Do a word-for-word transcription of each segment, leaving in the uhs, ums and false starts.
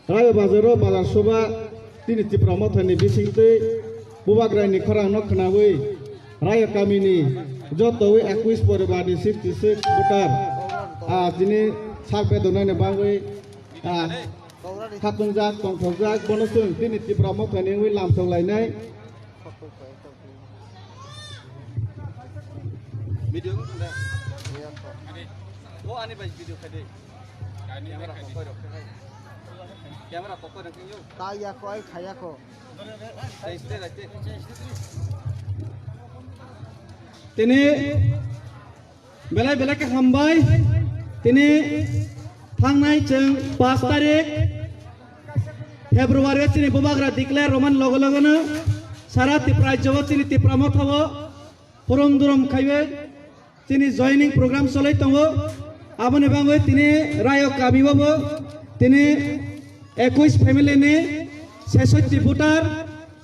Rayo Bazaro Bazar Sobha tini Tipra Mothani bisingtwi Bubagraini khorangno khwnawi Rayo kamini jotowi ekwis poribarni sixty six voter, ah, tini sak bedonani bagwi, ah, khatungjak, tongthokjak, bono chwng tini Tipra Mothani wngwi lamsok lainai. Video ko tunda. O ani bai video khai de. Camera ko koi rok khai. Camera ko koi rok khai yo. Ta ya ko ai khaya ko. Tini belai belai khe hambai. Tini thangnai chwng pash tarik February o chini Bubagra declare romani logo logono sara Tipra rajyo o chini Tipra Motha o hurum durum khaiwi chini joining program cholwi tongo. Aboni bagwi tini Rayo kami o bo tini ekwis family ni sesotti voter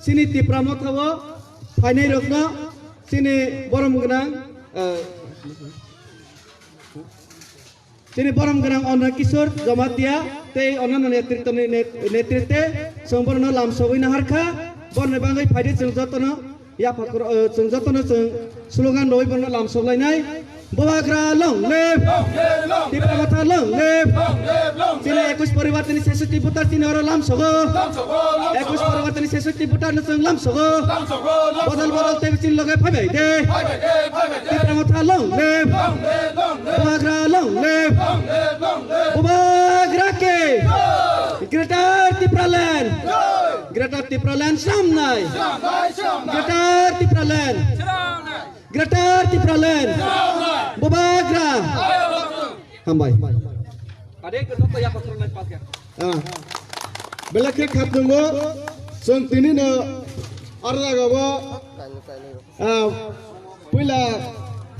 chini Tipra Motha o phainai rokno chini borom gwnang, eh, chini borom gwnang Anna Kishore Jamatia tei onano netritwni net-, netritwe chwng borokno lamsogwi naharkha. Boroni bagwi phaidi chwng jotono yapha kor-, eh, chwng jotono chwng slogan rwwi borokno lamsoklainai. Bubagra long live! Tipra Motha long live! Chini ekwis poribar tini sesotti voter tini oro lamsogo. Ekwis poribar tini sesotti voter no chwng lamsogo. Bodol bodol tei chini loge phaibai de. Tipra Motha long live! Bubagra long live! Bubagra ke! Greater Tipraland! Greater Tipraland samnai! Greater Tipraland! Greater Tipraland! Bubagra! Hambai. Ah. Belai khe khatungo, chwng tini no aro jaga o, ah, puila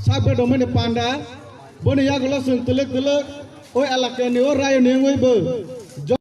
sak bedongmani panda, boni yagulo chwng twlwk twlwk, o elakani o rayoni wngwi bo.